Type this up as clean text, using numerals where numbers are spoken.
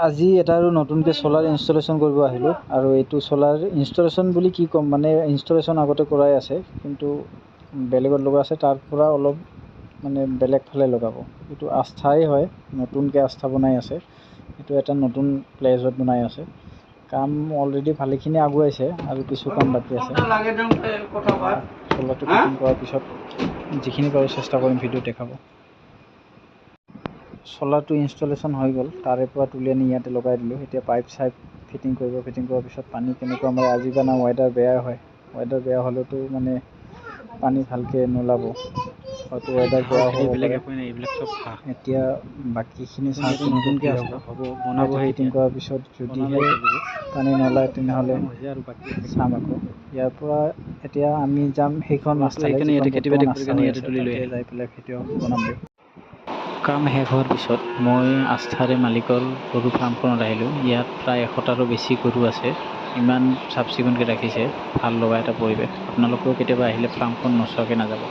আজি এটা আৰু নতুনকৈ চ'লাৰ ইনষ্টলেশ্যন কৰিব আহিলোঁ। আৰু এইটো চ'লাৰ ইনষ্টলেশ্যন বুলি কি ক'ম, মানে ইনষ্টলেশ্যন আগতে কৰাই আছে, কিন্তু বেলেগত লগোৱা আছে, তাৰ পৰা অলপ মানে বেলেগ ফালে লগাব। এইটো আস্থাই হয়, নতুনকৈ আস্থা বনাই আছে। এইটো এটা নতুন প্লেচত বনাই আছে। কাম অলৰেডি ভালেখিনি আগুৱাইছে আৰু কিছু কাম বাকী আছে। চ'লাৰটো ফিটিং কৰাৰ পিছত যিখিনি পাৰোঁ চেষ্টা কৰিম ভিডিঅ'ত দেখাব। চ'লাৰটো ইনষ্টলেশ্যন হৈ গ'ল, তাৰে পৰা তুলি আনি ইয়াতে লগাই দিলোঁ। এতিয়া পাইপ চাইপ ফিটিং কৰিব। ফিটিং কৰাৰ পিছত পানী কেনেকুৱা মাৰে আজি বা না ৱেডাৰ বেয়া হয়। ৱেডাৰ বেয়া হ'লেতো মানে পানী ভালকৈ নোলাব, হয়তো ৱেডাৰ বেয়া হ'ব এইবিলাক পাৰে। একোৱেই নাই, এইবিলাক চব হাঁহ। এতিয়া বাকীখিনি চাওঁ এইটো কেনেকৈ নতুনকৈ কি আস্থা হ'ব। হ'ব, বনাবহে। ফিটিং এতিয়া কৰাৰ পিছত বনালে যদিহে এতিয়ালৈকে পানী নোলায়, তেনেহ'লে কাম হৈছে আৰু বাকী আছে। চাম আকৌ। ইয়াৰ পৰা এতিয়া আমি যাম সেইখন চ'লাৰটো আস্থালৈ, সেইকাৰণে যিখন ইয়াতে খেতি বাতি বৰ্তমান কৰি আস্থা কাৰণে হৈ ইয়াতে আছে, তুলি লৈ তাতে আহিলোঁ। যাই পেলাই ভিডিঅ' বনামগৈ। কাম শেষ হোৱাৰ পিছত মই আস্থাৰে মালিকৰ গৰু ফাৰ্মখনত আহিলোঁ। ইয়াত প্ৰায় 100টাৰো বেছি গৰু আছে। ইমান চাফ চিকুণকৈ ৰাখিছে, ভাল লগা এটা পৰিৱেশ। আপোনালোকেও কেতিয়াবা আহিলে ফাৰ্মখন নোচোৱাকৈ নাযাব।